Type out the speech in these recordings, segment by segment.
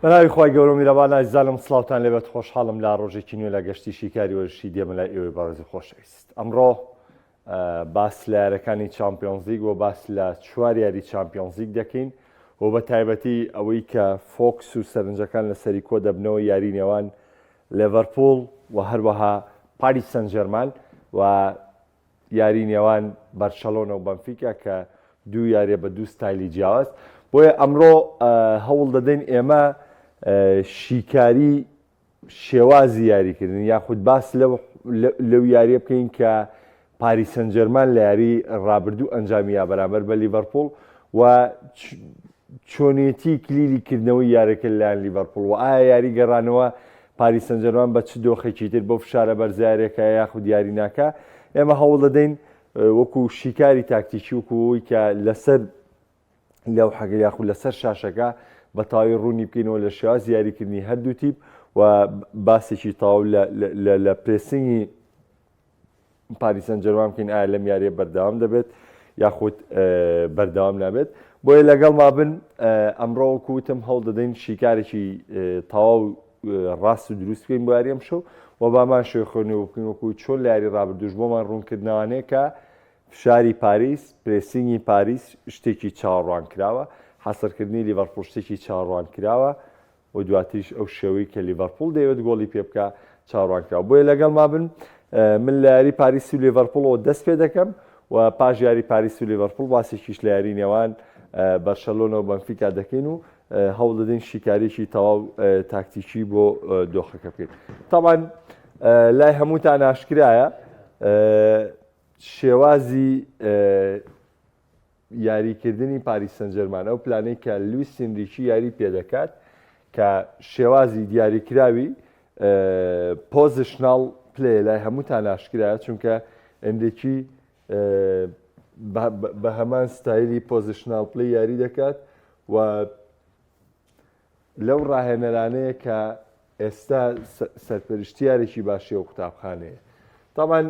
بەناوی خوای گەورە و میرەبان ئازیزانم سڵاوتان لێبێت خۆشحاڵم لە ڕۆژێکی نوێ لە گەشتی شیکاری وەرزشی دێمە لای ئێوەی بەڕێز و خۆشەویست ئەمڕۆ باس لە یارەکانی چامپیۆنزلیگ و باس لە چوار یاری چامپیۆنزلیگ دەکەین و بە تایبەتی ئەوەی کە focus و سەرنجەکان لەسەری کۆ دەبنەوە یاری نێوان لێڤەرپوڵ و هەروەها پاریس سەنجێرمان و یاری نێوان بەرشەلۆنە و بەنفیکا کە دوو یاریە بە دوو ستایلی جیاواز بۆیە ئەمڕۆ هەوڵ دەدەین ئێمە شیکاری شێوازی یاریکردن یاخود باس لەو یاریە بکەین کە پاریس سەنجەرمان لە یاری ڕابردوو ئەنجامی یا بەرامبەر بە لیڤەرپوڵ و چۆنێتی کلیلی کردنەوەی یارەکە لەلایەن لیڤەرپوڵ و ئایا یاری گەڕانەوە پاریس سەنجەرمان بە چ دۆخێکی تر بەو فشارە بەرزە یاریەکە یاخود یاری ناکا ئێمە هەوڵ دەدەین وەکو شیکاری تاکتیکی وەکو ئەوەی کە لەسەر لەوحەکە یاخود لەسەر شاشەکە بە تەواوی ڕوونی بکەینەوە لە شێوازی یاریکردنی هەردوو تیپ و باسێکی تەواو لە pressing ی پاریس سەنجەرمان بکەین ئایا لەم یاریە بەردەوام دەبێت یاخود بەردەوام نابێت بۆیە لەگەڵ ما بن ئەمڕۆ وەکوتم هەوڵ دەدەین شیکارێکی تەواو ڕاست و دروست بکەین بۆ یاری ئەمشەو و بامان شوێ خوێنەوە بکەین وەکو چۆن لە یاری ڕابردوش بۆمان ڕوونکردنەوانەیە کە فشاری پاریس pressing ی پاریس شتێکی چاوەڕوان کراوە حەسرکردنی لیڤەرپوڵ شتێکی چاوەڕوان کراوە و دواتریش ئەو شێوەی کە لیڤەرپوڵ دەیەوێت گۆڵی پێ بکا چاوەڕوانکراوە بۆیە لەگەڵما بن من لە یاری پاریس و لیڤەرپوڵەوە دەست پێ دەکەم و پاش یاری پاریس و لیڤەرپوڵ باسێکیش لە یاری نێوان بەرشەلۆنە و بەنفیکا دەکەین و هەوڵ دەدەین شیکاریی تەواو تاکتیکی بۆ دۆخەکە بکەین تاوان لای هەمووتان ئاشکرایە شێوازی یاریکردنی پاریس سەنجەرمان ئەو پلانەی کە لویس ئینریکی یاری پێدەکات کە شێوازی دیاریکراوی positional play لای هەمووتان ئاشکرایە چونکە ئینریکی بە هەمان ستایلی positional play یاری دەکات و لەو ڕاهێنەرانەیە کە ئێستا سەرپەرشتیارێکی باشی ئەو قوتابخانەیە تاوان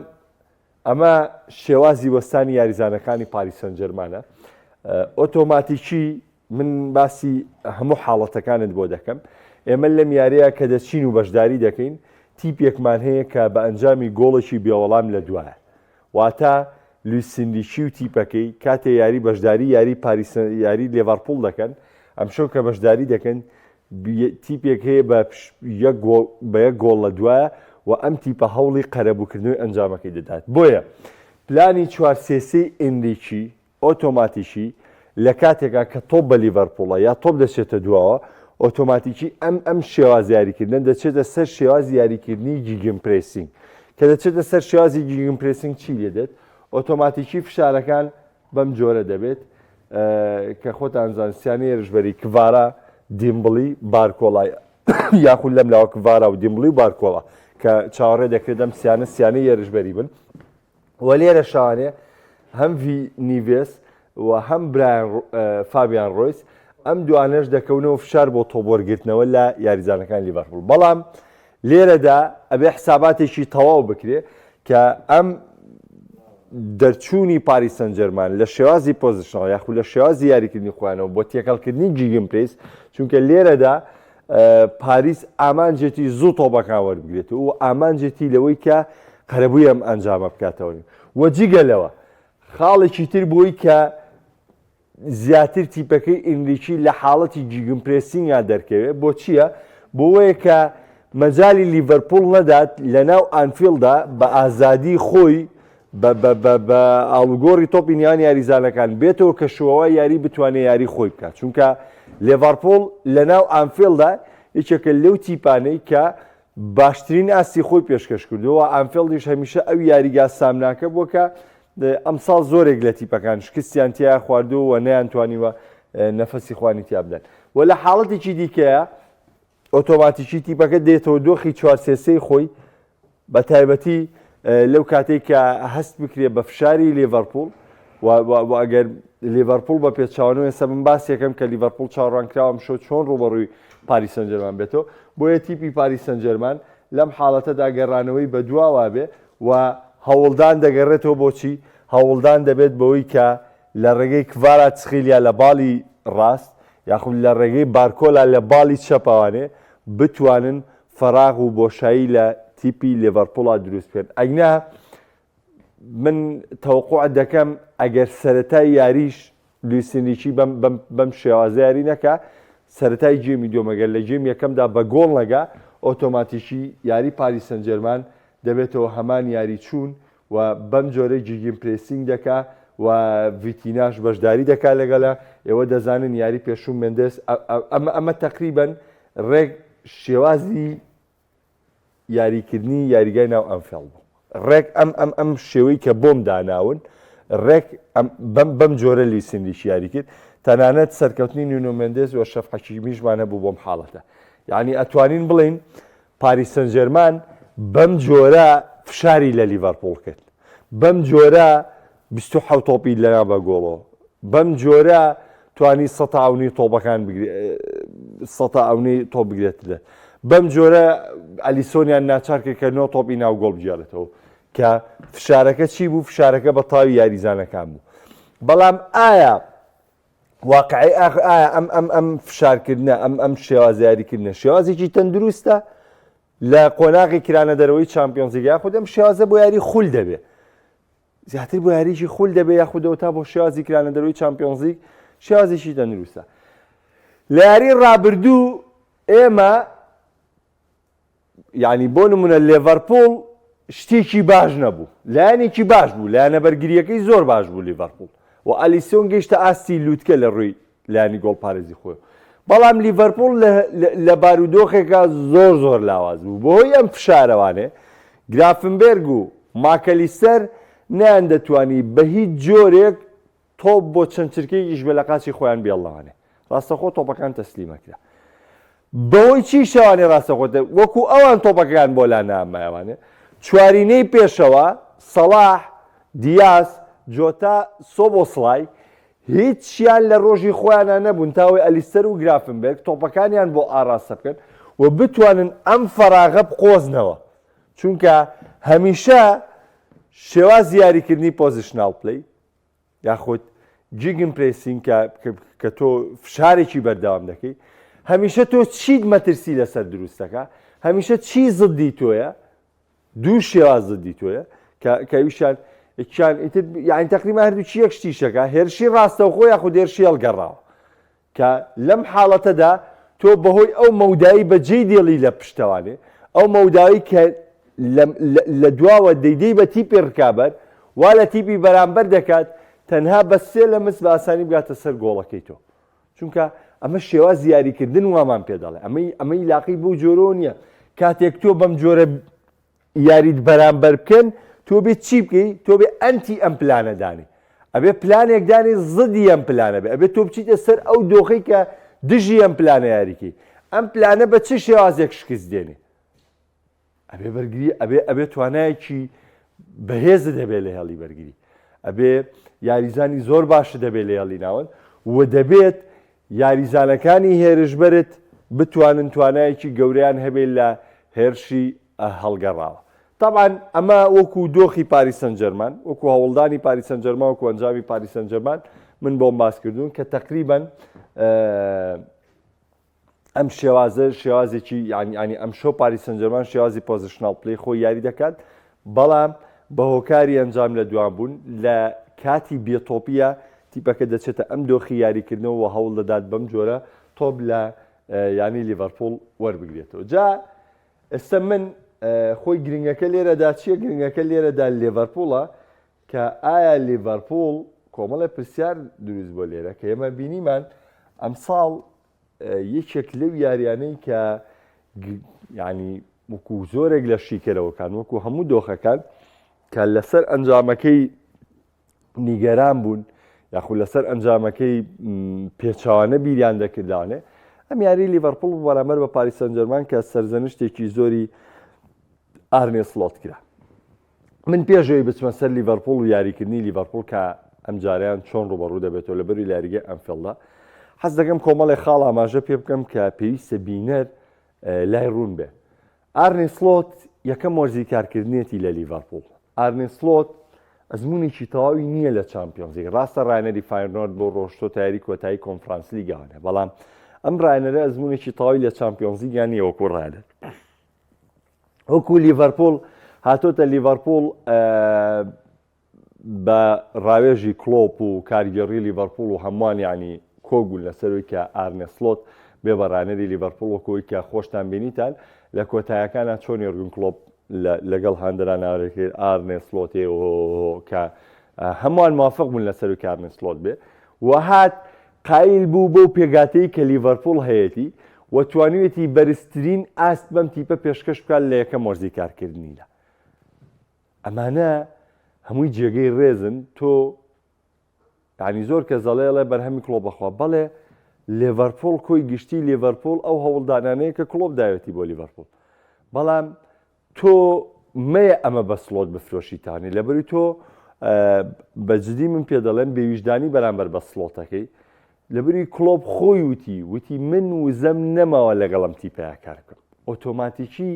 ئەمە شێوازی وەستانی یاریزانەکانی پاریس سەنجەرمانە. ئۆتۆماتیکی من باسی هەموو حاڵەتەکانت بۆ دەکەم. ئێمە لەم یاریە کە دەچین و بەشداری دەکەین تیپێکمان هەیە کە بە ئەنجامی گۆڵێکی بێوەڵام لە دوایە. واتە لویس ئینریکی و تیپەکەی کاتێ یاری بەشداری یاری پاریس یاری لێڤەرپوڵ دەکەن ئەمشەو کە بەشداری دەکەن تیپێک هەیە بە یەک گۆڵ بە یەک گۆڵ لە دوایە و ئەم تیپە هەوڵی قەرەبووکردنەوەی ئەنجامەکەی دەدات بۆیە پلانی چوار سێ سێی ئێنریکی ئۆتۆماتیکی لە کاتێکا کە تۆپ بە لیڤەرپوڵە یا تۆپ دەچێتە دواوە ئۆتۆماتیکی ئەم ئەم شێواز یاریکردنە دەچێتە سەر شێوازی یاریکردنی gegenpressing کە دەچێتە سەر شێوازی gegenpressing چی لێ دێت ئۆتۆماتیکی فشارەکان بەم جۆرە دەبێت کە خۆتان زان سیانە هێرشبەری کڤارا دیمبڵی بارکۆڵای یاخود لەم لاوە کڤارا و دیمبڵی و بارکۆڵا کە چاوەڕێ دەکرێت ئەم سیانە سیانەی هێرشبەری بن و لێرە شانێ هەم ڤی نیڤێس و هەم برایان فابیان ڕۆیس ئەم دوانەش دەکەونەوە فشار بۆ تۆپ وەرگرتنەوە لە یاریزانەکان لیڤەرپوڵ بەڵام لێرەدا ئەبێ حساباتێکی تەواو بکرێ کە ئەم دەرچوونی پاریس سەنجەرمان لە شێوازی positional یاخود لە شێوازی یاریکردنی خۆیانەوە بۆ تێکەڵکردنی gegenpress چونکە لێرەدا پاریس ئامانجێتی زوو تۆپەکان وەربگرێت و ئامانجێتی لەوەی کە قەرەبووی ئەم ئەنجامە بکاتەوە و جگە لەوە خاڵێکی تر بۆی کە زیاتر تیپەکەی ئینریکی لە حاڵەتی gegenpressing ا دەرکەوێت، بۆ چییە؟ بۆوەیە کە مەجالی لیڤەرپوڵ نەدات لەناو ئانفیڵدا بە ئازادی خۆی بە بە بە بە ئاڵوگۆڕی تۆپی نێوان یاریزانەکان بێتەوە کەشوهەوای یاری بتوانێت یاری خۆی بکات چونکە لێڤەرپوڵ لەناو ئانفیڵدا یەکێکە لەو تیپانەی کە باشترین ئاستی خۆی پێشکەش کردووە ئانفیڵدیش هەمیشە ئەو یاریگا سامناکە بووە کە ئەمساڵ زۆرێک لە تیپەکان شکستیان تیا خواردووە و نەیانتوانیوە نەفەسی خوانی تیا بدەن و لە حاڵەتێکی دیکەیە ئۆتۆماتیکی تیپەکە دێتەوە دۆخی چوارسێسەی خۆی بە تایبەتی لەو کاتێک کە هەست بکرێ بە فشاری لیڤەرپوڵ و ئەگەر لیڤەرپوڵ بە پێچوانەوە ئێستا من باس یەکەم کە لیڤەرپوڵ چاوەڕوانکراوە ئەمشەو چۆن ڕووبەڕووی پاریس سەنجەرمان بێتەوە بۆیە تیپی پاریس سەنجەرمان لەم حاڵەتەدا گەڕانەوەی بەدواوە بێ و هەوڵدان دەگەڕێتەوە بۆ چی؟ هەوڵدان دەبێت بەوەی کە لە ڕێگەی کڤاراتسخیلیا لە باڵی ڕاست یاخود لە ڕێگەی بارکۆلا لە باڵی چەپەوانێ بتوانن فەراغ و بۆشایی لە تیپی لێڤەرپوڵا دروست بکەن ئەگنا من تەوقع دەکەم ئەگەر سەرەتای یاریش لویس ئینریکی بەم بەم بەم شێوازە یاری نەکا سەرەتای game ی دووەم ئەگەر لە game یەکەمدا بە گۆڵ نەگا ئۆتۆماتیکی یاری پاریس سانجێرمان دەبێتەوە هەمان یاری چوون و بەم جۆرە gegenpressing دەکا و ڤیتیناش بەشداری دەکا لەگەلە ئێوە دەزانن یاری پێشوو مێندێس ئەمە ئەمە تەقریبەن ڕێک شێوازی یاریکردنی یاریگای ناو ئەنفێڵد بوو ڕێک ئەم ئەم ئەم شێوەی کە بۆم داناون ڕێک بەم بەم جۆرە لویس ئینریکی یاری کرد تەنانەت سەرکەوتنی نونۆ مێندێز و ئەشرەف حەکیمیشمان هەبوو بۆم حاڵەتە یعنی ئەتوانین بڵین پاریس سنجێرمان بەم جۆرە فشاری لە لیڤەرپوڵ کرد بەم جۆرە 27 تۆپی لەنا بە گۆڵۆ بەم جۆرە توانی سەتا ئەونی تۆپەکان سەتا ئەونی تۆپ بگرێت لە بەم جۆرە ئەلیسۆنیان ناچار کرد کە نۆ تۆپی ناو گۆڵ بگێڕێتەوە کە فشارەکە چی بوو فشارەکە بە تاوی یاریزانەکان بوو بەڵام ئایا واقعی ئاخ ئایا ئەم ئەم ئەم فشارکردنە ئەم ئەم شێواز یاریکردنە شێوازێکی تەندروستە لە قۆناغی کرانە دەرەوەی چمپیۆنزیگ یاخود ئەم شێوازە بۆ یاری خول دەبێ زیاتر بۆ یاریی خول دەبێ یاخودەوە تا بۆ شێوازی کرانە دەرەوەی چامپیۆنزلیگ شێوازێکی تەندروستە لە یاری ڕابردوو ئێمە یعنی بۆ نمونە لێڤەرپوڵ شتێکی باش نەبوو لایەنێکی باش بوو لایەنە بەرگریەکەی زۆر باش بوو لیڤەرپوڵ و ئەلیسۆن گەیشتە ئاستی لووتکە لە ڕووی لایەنی گۆڵپارێزی خۆی بەڵام لیڤەرپوڵ لە بارودۆخێکا زۆر زۆر لاواز بوو بەهۆی ئەم فشارەوانێ گرافنبێرگ و ماکەلیستەر نەیاندەتوانی بە هیچ جۆرێک تۆپ بۆ چەند چرکەیەکیش بێ لە قاچی خۆیان بێڵنەوانێ ڕاستەخۆ تۆپەکان تەسلیمەکرا بەهۆی چی شەوانێ ڕاستەخۆ وەکو ئەوان تۆپەکەیان بۆ لا نامایەوانێ چوارینەی پێشەوە سەڵاح دیاس جۆتا سۆبۆسڵای هیچیان لە ڕۆژی خۆیانا نەبوون تاوەی ئەلیستەر و گرافنبێرگ تۆپەکانیان بۆ ئاڕاستە بکەن و بتوانن ئەم فەراغە بقۆزنەوە چونکە هەمیشە شێوازی یاریکردنی positional play یاخود gegenpressing کە تۆ فشارێکی بەردەوام دەکەی هەمیشە تۆ چیت مەترسی لەسەر دروستەکە هەمیشە چی زدی تۆیە دوو شێواز زدی تۆیە کە کە ئەویشیان یەکیان ئیتر یانی تەقریبا هەردووکی یەک شتیشەکە هێرشی ڕاستەوخۆ یاخود هێرشی هەڵگەڕاوە کە لەم حاڵەتەدا تۆ بەهۆی ئەو مەودایی بەجێی دێڵی لە پشتەوانێ ئەو مەودایی کە لە دواوە دەیدەی بە تیپی ڕکابەر وا لە تیپی بەرامبەر دەکات تەنها بە سێ لە مس بە ئاسانی بگاتە سەر گۆڵەکەی تۆ چونکە ئەمە شێوازی یاریکردن وامان پێ دەڵێ ئەمەی ئەمەی لاقی بەو جۆرەوە نییە کاتێک تۆ بەم جۆرە یاریت بەرامبەر بکەن تۆ بێ چی بکەی تۆ بێ ئەنتی ئەم پلانە دانی ئەبێ پلانێک دانی زدی ئەم پلانە بێ ئەبێ تۆ بچیتە سەر ئەو دۆخەی کە دژی ئەم پلانە یاریکەی ئەم پلانە بە چ شێوازێک شکست دێنێ ئەبێ بەرگری ئەبێ ئەبێ توانایەکی بەهێزت هەبێ لە هێڵی بەرگری ئەبێ یاریزانی زۆر باشت هەبێ لە هێڵی ناوەند و دەبێت یاریزانەکانی هێرشبەرت بتوانن توانایەکی گەورەیان هەبێت لە هێرشی هەڵگەڕاوە تاوان ئەمە وەکو دۆخی پاریس سەنجەرمان وەکو هەوڵدانی پاریس سەنجەرمان وەکو ئەنجامی پاریس سەنجەرمان من بۆم باس کردوون کە تقریبان ئەم شێوازە شێوازێکی یانی یانی ئەمشەو پاریس سەنجەرمان شێوازی positional play خۆی یاری دەکات بەڵام بە هۆکاری ئەنجام لە دوان بوون لە کاتی بێتۆپیە تیپەکە دەچێتە ئەم دۆخی یاریکردنەوە و هەوڵ دەدات بەم جۆرە تۆپ لە یانی لیڤەرپوڵ وەربگرێتەوە جا ئێستا من خۆی گرنگەکە لێرەدا چییە گرنگەکە لێرەدا لیڤەرپوڵە کە ئایا لیڤەرپوڵ کۆمەڵێ پرسیار دروست بۆ لێرە کە ئێمە بینیمان ئەمساڵ یەکێک لەو یاریانەی کە ینی وەکو زۆرێک لە شیکەرەوەکان وەکو هەموو دۆخەکان کە لەسەر ئەنجامەکەی نیگەران بوون یاخود لەسەر ئەنجامەکەی پێچوانە بیریان دەکردانێ ئەم یاری لیڤەرپوڵ بەرامبەر بە پاریس سەنجەرمان کە سەرزەنشتێکی زۆری ئارنێ سڵۆت کرا من پێش ئەوەی بچمە سەر لیڤەرپوڵ و یاریکردنی لیڤەرپوڵ کە ئەمجارەیان چۆن ڕوبەڕوو دەبێتەوە لە بەری یاریگەی ئەنفیڵدا حەز دەکەم کۆمەڵێ خاڵ ئاماژە پێ بکەم کە پێویستە بینەر لای ڕوون بێ ئارنی سلۆت یەکەم وەرزی کارکردنێتی لە لیڤەرپوڵ ئارنی سلۆت. ئەزمونێکی تەواوی نییە لە چامپیۆنزلیگ ڕاستە ڕاهێنەری فاینۆرد بۆ ڕۆشتۆ تایری کۆتایی کۆنفرانسلیگاوانە بەڵام ئەم ڕاهێنەرە ئەزمونێکی تەواوی لە چامپیۆنزلیگان نییە وەکو ڕاهێنەر وەکو لیڤەرپوڵ هاتۆتە لیڤەرپوڵ بە ڕاوێژی کلۆپ و کارگێڕی لیڤەرپوڵ و هەمووان یانی کۆک بوون لەسەروی کە ئارنێ سلۆت بێ بە ڕانەری لیڤەرپوڵ وەکوی کە خۆشتان بینیتان لە کۆتایەکانە چۆن یۆرگن کلۆپ لەگەڵ هاندەران ناوەرەکرد ئارنێ سلۆتێ کە هەمووان موافق بوون لەسەروی کە ئارنێ سلۆت بێ و هات قایل بوو بەو پێگاتەی کە لیڤەرپوڵ هەیەتی و توانیوێتی بەرزترین ئاست بەم تیپە پێشکەش بکات لە یەکەم وەرزی کارکردنیدا. ئەمانە هەمووی جێگەی ڕێزن تۆ یعنی زۆر کە زەڵێڵێ بەرهەمی کڵۆپ بەخوا بەڵێ لێڤەرپۆڵ کۆی گشتی لێڤەرپۆل ئەو هەوڵدانانەیە کە کڵۆپ داوێتی بۆ لیڤەرپۆل بەڵام تۆ مەیە ئەمە بە سڵۆت بفرۆشیتانی لەبەری تۆ بەجدی من پێ دەڵێم بێویژدانی بەرامبەر بە سڵۆتەکەی لەبری کڵۆپ خۆی وتی وتی من وزەم نەماوە لەگەڵم تیپەیا کار بکەم ئۆتۆماتیکی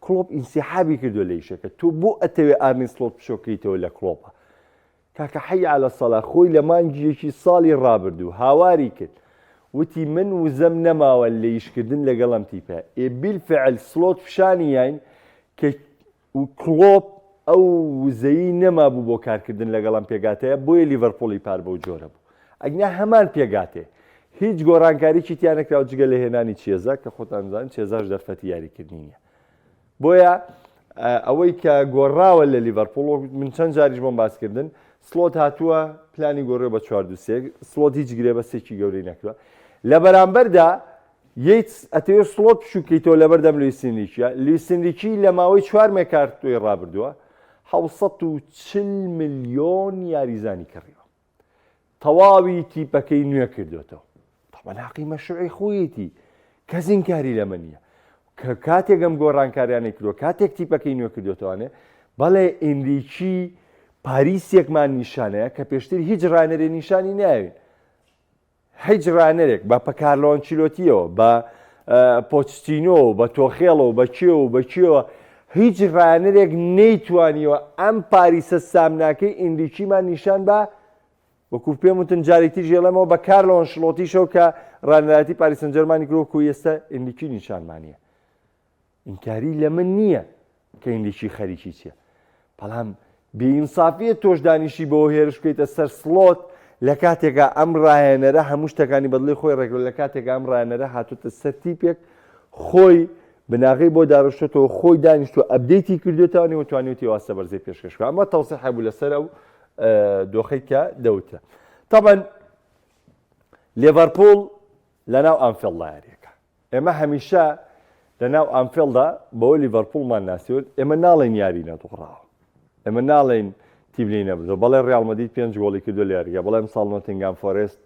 کڵۆپ ئینسیحابی کردو لە ئیشەکە تۆ بۆ ئەتەوێ ئارنی سڵۆت پشۆکەیتەوە لە کڵۆپە کاکە حەی عەلە سەلا خۆی لە مانگی یەکی ساڵی ڕابردوو هاواری کرد وتی من وزەم نەماوە لە ئیشکردن لەگەڵ ئەم تیپە ئێ بیلفعل سڵۆت فشانی یاین کە و کڵۆپ ئەو وزەی نەمابوو بۆ کارکردن لەگەڵ ئەم پێگاتەیە بۆیە لیڤەرپوڵی پار بەو جۆرە بوو ئەگنا هەمان پێگاتێ هیچ گۆڕانکاریی تیا نەکراوە جگە لە هێنانی چێزا کە خۆتان زان چێزاش دەرفەتی یاریکردنی نییە بۆیە ئەوەی کە گۆڕاوە لە لیڤەرپوڵ من چەند جاریش بۆم باسکردن سلۆت هاتووە پلانی گۆڕێ بە چوار دو سێ سلۆت هیچ گرێبەستێکی گەورەی نەکردووە لە بەرامبەردا یەیتس ئەتەوێت سڵۆت بچووکەیتەوە لەبەردەم لویس ئینریکیە، لویس ئینریکی لە ماوەی چوار مێرکاتۆی ڕابردووە 740 ملیۆن یاریزانی کڕیوە، تەواوی تیپەکەی نوێ کردوێتەوە، تەبعەن حەقی مەشروعی خۆیەتی، کەس ئینکاری لەمە نییە کە کاتێک ئەم گۆڕانکاریانەی کردووە، کاتێک تیپەکەی نوێ کردوێتەوانێ، بەڵێ ئینریکی پاریسێکمان نیشانەیە کە پێشتر هیچ ڕانەرێ نیشانی ناوین. هیچ ڕانەرێک بە کارلۆ ئەنچیلۆتیەوە بە پۆچتینۆ بە تۆخێڵەوە بە کێ و بە کێوە هیچ ڕانەرێک نەیتوانیوە ئەم پاریسە سامناکەی ئینریکیمان نیشان بە وەکو پێم وتن جارێکی ژێڵەمەوە بە کارلۆ ئەنشلۆتیشەوە کە ڕانەرایەتی پاریس سانجێرمانی کرۆکو ئێستا ئینریکی نیشانمانە ئینکاری لە من نییە کە ئینریکی خەریکی چیە بەڵام بێئینسافیە تۆش دانیشی بەوە هێرش بکەیتە سەر سڵۆت لە کاتێکا ئەم ڕاهێنەرە هەموو شتەکانی بەدڵی خۆی ڕێکرد لە کاتێکا ئەم ڕاهێنەرە هاتوتە سەر تیپێک خۆی بناغەی بۆ داڕشتۆتەوە خۆی دانیشتوە update ی کردوێتەوە و توانیوتی واستە بەرزی پێشکەش بکە ئەمە تەوسیح هەبوو لەسەر ئەو دۆخەی کە دەوترا تەبەن لێڤەرپوڵ لەناو ئەنفێڵدا یاریەکە ئێمە هەمیشە لە ناو ئانفێڵدا بەوە لیڤەرپوڵمان ناسیوە، ئێمە ناڵێین یاری نەدۆڕاوە، ئێمە ناڵێین تیپ لێی نەبردووە، بەڵێ ڕیاڵ مەدرید پێنج گۆڵی کردووە لە یاریگا، بەڵێ ئەمساڵ نۆتینگهام فۆرێست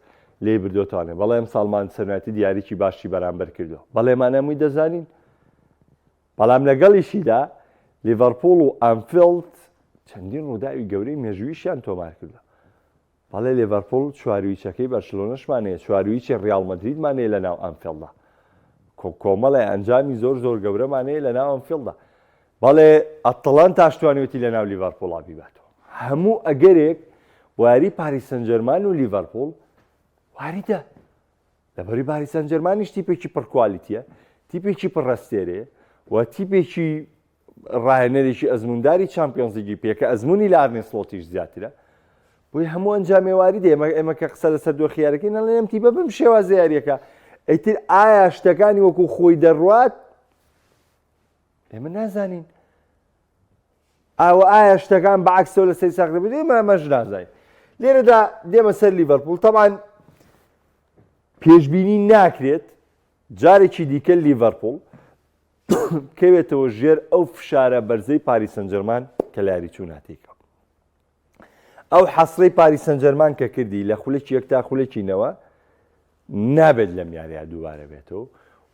لێی بردووەتەوانێ، بەڵێ ئەمساڵ مانچستەر یونایتد یاریی باشی بەرامبەر کردووە، بەڵێ ئەمانە هەمووی دەزانین، بەڵام لەگەڵیشیدا لیڤەرپوڵ و ئانفیڵد چەندین ڕووداوی گەورەی مێژوویشیان تۆمار کردووە. بەڵێ لێڤەرپوڵ چوارویچەکەی بەرشلۆنەشمان هەیە، چوارویچی ڕیاڵ مەدریدمان هەیە لەناو ئانفێڵدا. کۆمەڵێ ئەنجامی زۆر زۆر گەورەمان هەیە لەناو ئانفیڵدا. بەڵێ ئەتڵەنتاش توانیوێتی لەناو لیڤەرپوڵا بیباتەوە. هەموو ئەگەرێک بۆ یاری پاریس سانجێرمان و لیڤەرپوڵ واریدە. لەبەری پاریس سانجێرمانیش تیپێکی پڕ quality یە، تیپێکی پڕ ئەستێرەیە و تیپێکی ڕاهێنەرێکی ئەزمونداری چامپیۆنزلیگی پێ کە ئەزمموی لە ئارنێ سڵۆتیش زیاترە بۆی هەموو ئەنجامێواری دێ ئێمە ئێمە کە قسە لەسەر دۆخی یاریەکەی نەڵێن ئەم تیپە بەم شێوازە یاریەکە ئیتر ئایا شتەکانی وەکو خۆی دەڕوات ئێمە نازانین ئاوە ئایا شتەکان بەعکسەوە لە سەری ساخ دەبێت ئێمە ئەمەش نازانین لێرەدا دێمە سەر لیڤەرپوڵ تەبان پێشبینی ناکرێت جارێکی دیکە لیڤەرپوڵ بکەوێتەوە ژێر ئەو فشارە بەرزەی پاریس سەنجەرمان کە لە یاری چوونا تێکەوت. ئەو حەسرەی پاریس سەنجەرمان کە کردی لە خولێکی یەک تا خولێکی نەوە نابێت لەم یاریە دووبارە بێتەوە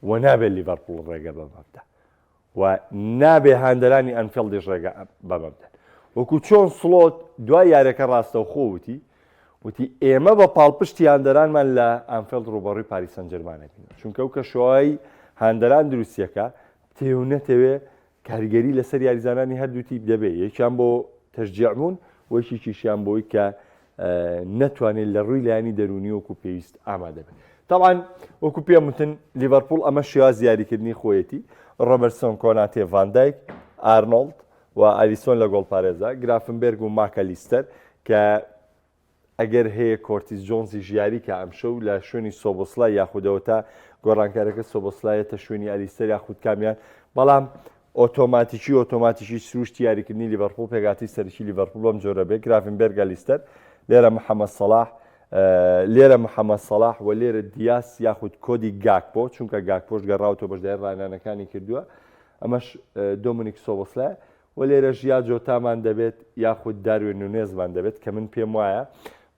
و نابێت لیڤەرپوڵ ڕێگە بەمە بدە و نابێ هاندەرانی ئەنفێڵدیش ڕێگە بەمە بدەن وەکو چۆن سڵۆت دوای یارەکە ڕاستەوخۆ وتی وتی ئێمە بە پاڵپشتی هاندەرانمان لە ئانفێڵد ڕووبەڕووی پاریس سانجێرمان ئەبینەوە، چونکە ئەو کەشوهەوای هاندەران دروستیەکە بتەوێ و نەتەوێ کاریگەری لەسەر یاریزانانی هەردوو تیپ دەبێ، یەکیان بۆ تەشجیع بوون و یەکێکیشیان بۆی کە نەتوانێت لە ڕووی لایەنی دەروونی وەکو پێویست ئامادە بێت. تەبعەن وەکو پێم وتن لیڤەرپوڵ ئەمە شێوازی یاریکردنی خۆیەتی، ڕۆبەرتسۆن، کۆناتێ، ڤان دایک، ئارنۆڵد و ئالیسۆن لە گۆڵپارێزە، گرافنبێرگ و ماکالیستەر کە ئەگەر هەیە کۆرتیس جۆنزیش یاری کا ئەمشەو لە شوێنی سۆبۆسلای یاخود ئەوەتا گۆڕانکارەکە سۆبۆسلایەتە شوێنی ئەلیستەر یاخود کامیان بەڵام ئۆتۆماتیکی ئۆتۆماتیکی سروشتی یاریکردنی لیڤەرپوڵ پێکهاتەی سەرەکی لیڤەرپوڵ بەم جۆرە بێ گراڤنبێرگ ئەلیستەر لێرە محەممەد سەڵاح لێرە محەممەد سەڵاح و لێرە دیاس یاخود کۆدی گاکپۆ چونکە گاکپۆش گەڕاوەتەوە بەشداری ڕاهێنانەکانی کردووە ئەمەش دۆمینیک سۆبۆسلای و لێرەش یا جۆتامان دەبێت یاخود داروین نونێزمان دەبێت کە من پێم وایە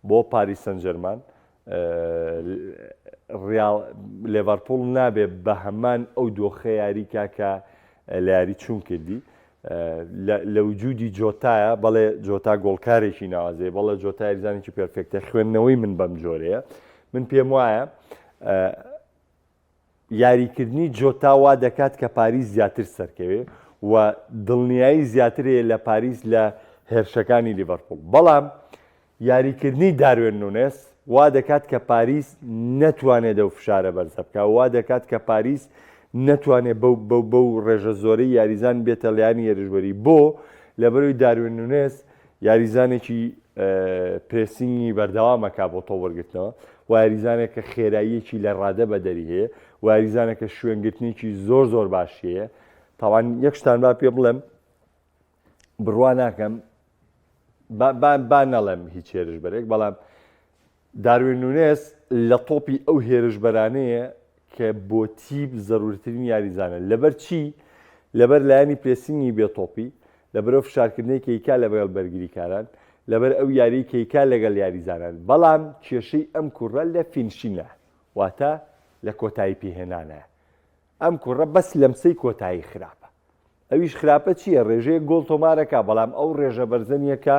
بۆ پاریس سەنجەرمان ڕیاڵ لێڤەرپوڵ نابێ بە هەمان ئەو دۆخە یاریکا کە لە یاری چوون کردی لە وجودی جۆتایە بەڵێ جۆتا گۆڵکارێکی ناوازەیە بەڵێ جۆتا یاریزانێکی perfect ە خوێندنەوەی من بەم جۆرەیە من پێم وایە یاریکردنی جۆتا وا دەکات کە پاریس زیاتر سەرکەوێ و دڵنیایی زیاتر هەیە لە پاریس لە هێرشەکانی لیڤەرپوڵ، بەڵام یاریکردنی داروێن نونێس وا دەکات کە پاریس نەتوانێت ئەو فشارە بەرزە بکات، وا دەکات کە پاریس نەتوانێت بەو بەو بەو ڕێژە زۆرەی یاریزان بێتە لایەنی هێرشبەری، بۆ؟ لەبەرئەوەی داروێن نونێس یاریزانێکی pressing ی بەردەوامەکە بۆ تۆپ وەرگرتنەوە و یاریزانێکە خێراییەکی لە ڕادە بەدەری هەیە و یاریزانێکە شوێنگرتنێکی زۆر زۆر باشی هەیە تاوان یەک شتان با پێ بڵێم بڕوا ناکەم با نەڵێم هیچ هێرشبەرێک بەڵام داروین نونێس لە تۆپی ئەو هێرشبەرانەیە کە بۆ تیپ زەرورترین یاریزانە. لەبەر چی؟ لەبەر لایەنی pressing ی بێ تۆپی، لەبەر ئەو فشارکردنەی کە ئەیکا لەگەڵ بەرگریکاران، لەبەر ئەو یاریەی کە ئەیکا لەگەڵ یاریزانان. بەڵام کێشەی ئەم کوڕە لە finishing ە، واتە لە کۆتایی پێهێنانە. ئەم کوڕە بەس لەمسەی کۆتایی خراپە. ئەویش خراپە چییە؟ ڕێژەیەک گۆڵ تۆمارەکا، بەڵام ئەو ڕێژە بەرزە نییە کە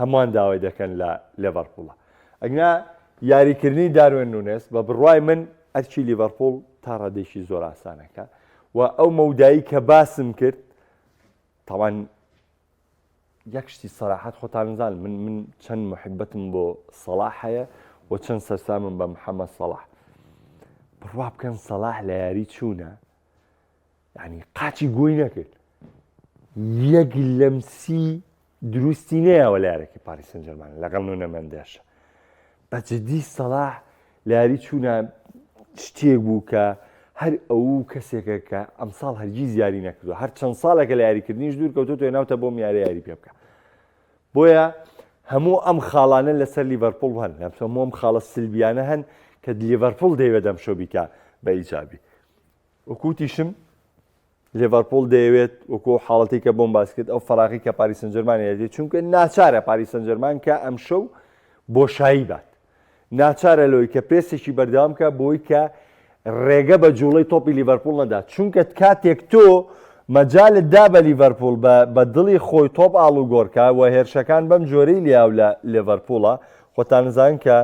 هەمووان داوای دەکەن لە لێڤەرپوڵە. ئەگنا یاریکردنی داروێن نونێس بە بڕوای من ئەرکی لیڤەرپوڵ تا ڕادەیەکی زۆر ئاسانەکە و ئەو مەودایی کە باسم کرد تاوان یەک شتی سەراحەت خۆتان زان من من چەند محبەتم بۆ سەڵاح هەیە و چەند سەرسامم بە محەممەد سەڵاح بڕوا بکەن سەڵاح لە یاری چوونە یعنی قاچی گۆی نەکرد یەک لەمسی دروستی نەیاوە لە یارەکەی پاریس سنجەرمان لەگەڵ نونە مەندێشە بە جدی سەڵاح لە یاری چوونە شتێک بوو کە هەر ئەو کەسێکە کە ئەمساڵ هەرگیز یاری نەکردووە هەر چەند ساڵێکە لە یاریکردنیش دوور کەوتۆ ناوتە بۆم یاری یاری پێ بکە بۆیە هەموو ئەم خاڵانە لەسەر لیڤەرپوڵ هەن هەموو ئەم خاڵە سلبیانە هەن کە لیڤەرپوڵ دەیەوێت ئەمشەو بیکا بە ئیجابی وەکوتیشم لێڤەرپوڵ دەیەوێت وەکو ئەو حاڵەتەی کە بۆم باس کرد ئەو فەراغی کە پاریس سانجێرمان هەیەتی چونکە ناچارە پاریس سانجێرمان کە ئەمشەو بۆشایی بات ناچارە لەوەی کە پرێسێکی بەردەوام کە بۆی کە ڕێگە بە جوڵەی تۆپی لیڤەرپوڵ نەدا چونکە کاتێک تۆ مەجالت دا بە لیڤەرپوڵ بە دڵی خۆی تۆپ ئاڵوگۆڕکە و هێرشەکان بەم جۆرەی لیاو لە لێڤەرپوڵە خۆتانزان کە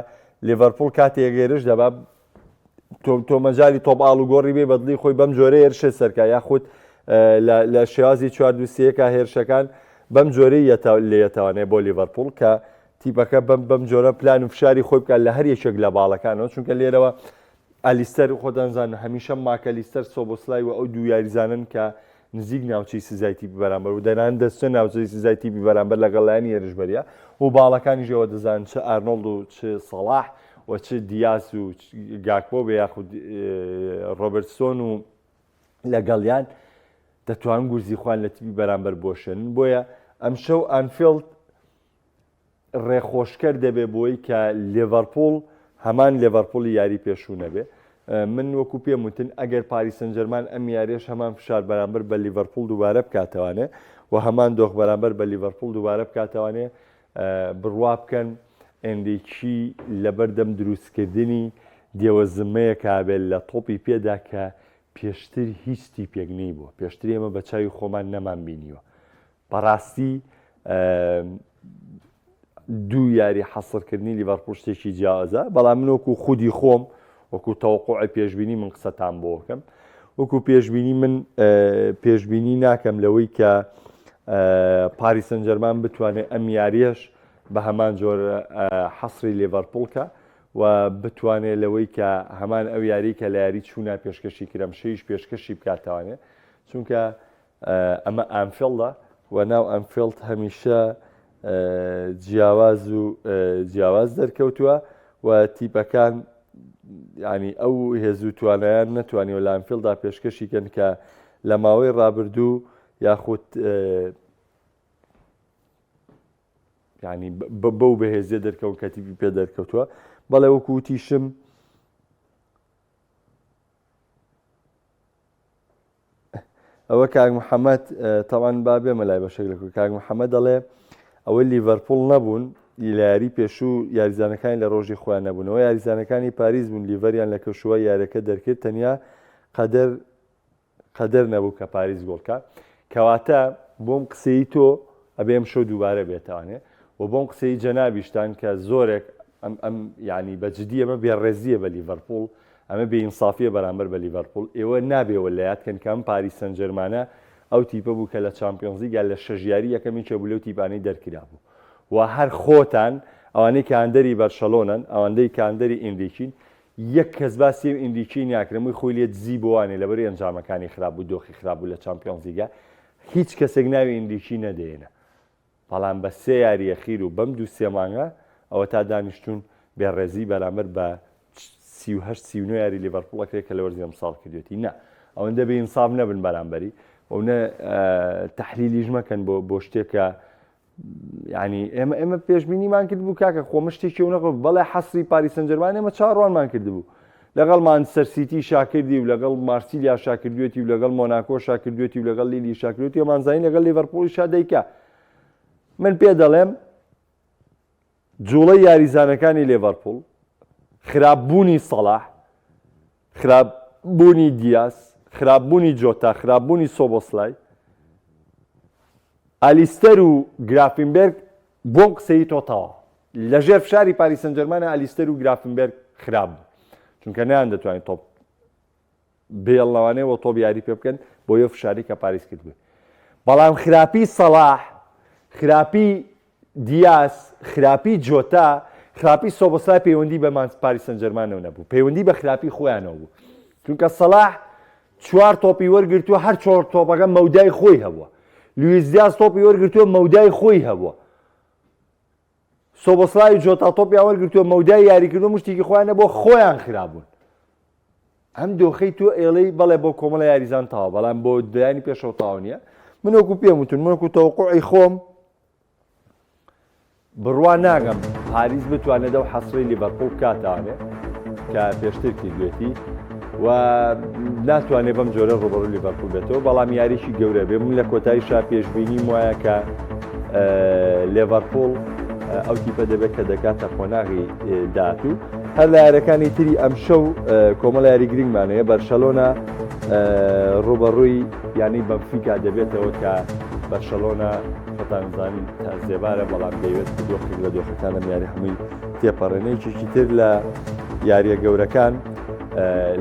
لیڤەرپوڵ کاتێک هێرش دەبا تۆ مەجالی تۆپ ئاڵوگۆڕی بێ بەدڵی خۆی بەم جۆرە هێرشە سەرکە یاخود لە شێوازی چوار دووسەکە هێرشەکان بەم جۆرەی لێتوانێ بۆ لیڤەرپوڵ کە تیپەکە بەم بەم جۆرە پلان و فشاری خۆی بکات لە هەر یەکێک لە باڵەکانەوە چونکە لێرەوە ئەلیستەر خۆتانزان هەمیشە ماکەلیستەر سۆبۆسلای و ئەو دوو یاریزانن کە نزیک ناوچەی سزای تیپی بەرامبەر و دەنان دەچنە ناوچەی سزای تیپی بەرامبەر لەگەڵ لایەنی هێرشبەریە و باڵەکانیش ئەوە دەزانن چ ئارنۆڵد و چ سەڵاح و چ دیاس و گاکپۆ بێ یاخود ڕۆبرتسۆن و لەگەڵیان دەتوان گورزی خوان لە تیپی بەرامبەر بۆشێنن بۆیە ئەمشەو ئانفیڵد ڕێخۆشکەر دەبێ بۆی کە لێڤەرپوڵ هەمان لێڤەرپوڵی یاری پێشوو نەبێ. من وەکو پێم وتن ئەگەر پاریس سنجەرمان ئەم یاریەش هەمان فشار بەرامبەر بە لیڤەرپوڵ دووبارە بکاتەوانێ و هەمان دۆخ بەرامبەر بە لیڤەرپوڵ دووبارە بکاتەوانێ بڕوا بکەن ئێنریکی لەبەردەم دروستکردنی دێوەزمەیەکا بێت لە تۆپی پێدا کە پێشتر هیچ تیپێک نەیبووە پێشتر ئێمە بە چاوی خۆمان نەمان بینیوە بەڕاستی دوو یاری حەسرکردنی لیڤەرپوڵ شتێکی جیاوازە بەڵام من وەکو خودی خۆم وەکو تەوەقوعی پێشبینی من قسەتان بۆ بکەم وەکو پێشبینی من پێشبینی ناکەم لەوەی کە پاریس سنجەرمان بتوانێت ئەم یاریەش بە هەمان جۆر حەسری لێڤەرپوڵ کە و بتوانێت لەوەی کە هەمان ئەو یاری کە لە یاری چوونا پێشکەشی کرد ئەمشەویش پێشکەشی بکاتەوانێ چونکە ئەمە ئانفێڵدە و ناو ئانفێڵد هەمیشە جیاواز و جیاواز دەرکەوتووە و تیپەکان ینی ئەو هێز و توانایان نەتوانیوە لە ئانفیڵدا پێشکەشی کەن کە لە ماوەی ڕابردوو یاخود ینی بەو بەهێزیە دەرکەون کە تیپی پێ دەرکەوتووە بەڵێ وەکو وتیشم ئەوە کاک محەممەد تاوان با بێمە لای بەشێک لە کاک محەممەد دەڵێ ئەوەی لیڤەرپوڵ نەبوون لە یاری پێشوو یاریزانەکانی لە ڕۆژی خۆیان نەبوونەوە یاریزانەکانی پاریس بوون لیڤەریان لە کەشوە یاریەکە دەرکرد تەنیا قەدەر قەدەر نەبوو کە پاریس گۆڵکە کەواتە بۆم قسەی تۆ ئەبێ ئەم شەو دووبارە بێتوانێ و بۆم قسەی جەنابیشتان کە زۆرێک ئەم ئەم یعنی بە جدی ئەمە بێڕێزیە بە لیڤەرپوڵ ئەمە بێ ئینسافیە بەرامبەر بە لیڤەرپوڵ ئێوە نابێ وە لەیاد کەن کە ئەم پاریس سەنجێرمانە ئەو تیپە بوو کە لە چامپیۆنزلیگا لە شەش یاری یەکەم یەکێ بوو لەو تیپانەی دەرکرابوو و هەر خۆتان ئەوانەی کە هاندەری بەرشەلۆنەن ئەوەندەی کە هاندەری ئینریکین یەک کەس باسی ئەم ئینریکی ناکرێ موی خۆی لێ دزی بۆوانێ لەبەری ئەنجامەکانی خراپ بوو دۆخی خراپ بوو لە چامپیۆنزلیگا هیچ کەسێک ناوی ئینریکی نەدەێنە بەڵام بە سێ یاری ئەخیر و بەم دوو سێ مانگە ئەوەتا دانیشتوون بێڕێزی بەرامبەر بە 38 39 یاری لیڤەرپوڵ ئەکرێت کە لە وەرزی ئەمساڵ کردوێتی نا ئەوەندە بێ ئینساف نەبن بەرامبەری و نە تەحلیلیش مەکەن بۆ بۆ شتێکە ینی ئێمە ئێمە پێشبینیمان کرد بوو کاکە خۆمە شتێکی و نەقڵ بەڵێ حەسری پاریس سەنجەرمان ئێمە چاڕوانمان کردبوو لەگەڵ مانچستەر سیتی شاکردی و لەگەڵ مارسیلیا شاکردوێتی و لەگەڵ مۆناکۆ شاکردوێتی و لەگەڵ لیلی شاکردوێتی و مانزانی لەگەڵ لیڤەرپوڵی شا دەیکا من پێ دەڵێم جوڵەی یاریزانەکانی لێڤەرپوڵ خراپبوونی سەڵاح خراپبوونی دیاس خراپبوونی جۆتا خراپبوونی سۆبۆسلای ئالیستەر و گرافینبێرگ بۆم قسەی تۆ تەواو. لە ژێر فشاری پاریس سەنجەرمانە ئەلیستەر و گرافنبێرگ خراپ بوو چونکە نەیان دەتوانین تۆپ بێڵنەوانێ و تۆپ یاری پێ بکەن بۆ یە فشاری کە پاریس کردبووی بەڵام خراپی سەڵاح خراپی دیاس خراپی جۆتا خراپی سۆبۆسلای پەیوەندی بە مان پاریس سەنجەرمانەوە نەبوو پەیوەندی بە خراپی خۆیانەوە بوو چونکە سەڵاح چوار تۆپی وەرگرتووە هەر چۆر تۆپەکە مەودای خۆی هەبووە لویس دیاز تۆپی وەرگرتووە مەودای خۆی هەبووە سۆبۆسلای و جۆتا تۆپیان وەرگرتووە مەودای یاریکردن مشتێکی خۆیان نەبووە خۆیان خرابوون ئەم دۆخەی تۆ ئێڵەی بەڵێ بۆ کۆمەڵە یاریزان تاوە بەڵام بۆ دایانی پێشەوە تاو نییە من وەکو پێم وتون من وەکو تەوقعی خۆم بڕوا ناکەم پاریس بتوانێت ئەو حەسرەی لیڤەرپوڵ بکاتانێ کە پێشتر کردوێتی و ناتوانێت بەم جۆرە ڕوبەڕوو لیڤەرپوڵ بێتەوە بەڵام یاریی گەورە بێ من لە کۆتایی شا پێشبینیم وایە کە لێڤەرپوڵ ئەو تیپە دەبێت کە دەکاتە قۆناغی داهاتوو هەر لە یاریەکانی تری ئەمشەو کۆمەڵە یاری گرنگمان هەیە بەرشەلۆنە ڕوبەڕووی یانەی بەنفیکا دەبێتەوە کە بەرشەلۆنە خۆتان زانین تا زێبارە بەڵام دەیەوێت دۆخێک لە دۆخەکان لەم یاری هەمووی تێپەڕێنێ یەکێکی تر لە یاریە گەورەکان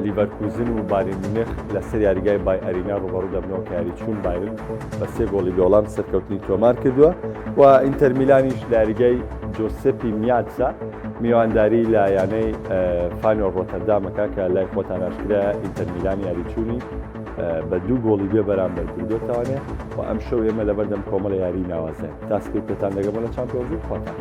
لیڤەرکوزن و بایرن میونخ لەسەر یاریگای بای ئەرینا ڕوبەڕوو دەبنەوە کە یاری چوون بایرن بە سێ گۆڵی بێوەڵام سەرکەوتنی تۆمار کردووە و ئینتەر میلانیش لە یاریگای جۆسێپی میاتسا میوانداری لە یانەی فاینۆرد ڕۆتەردامەکە کە لای خۆتان ئاشکرایە ئینتەر میلان یاری چوونی بە دوو گۆڵی بێ بەرامبەر بردوێتوانێ و ئەم شەو ئێمە لەبەردەم کۆمەڵە یاری ناوازەین تا سپی پێتان دەگەمە لە چامپیۆنز لیگ خۆتان.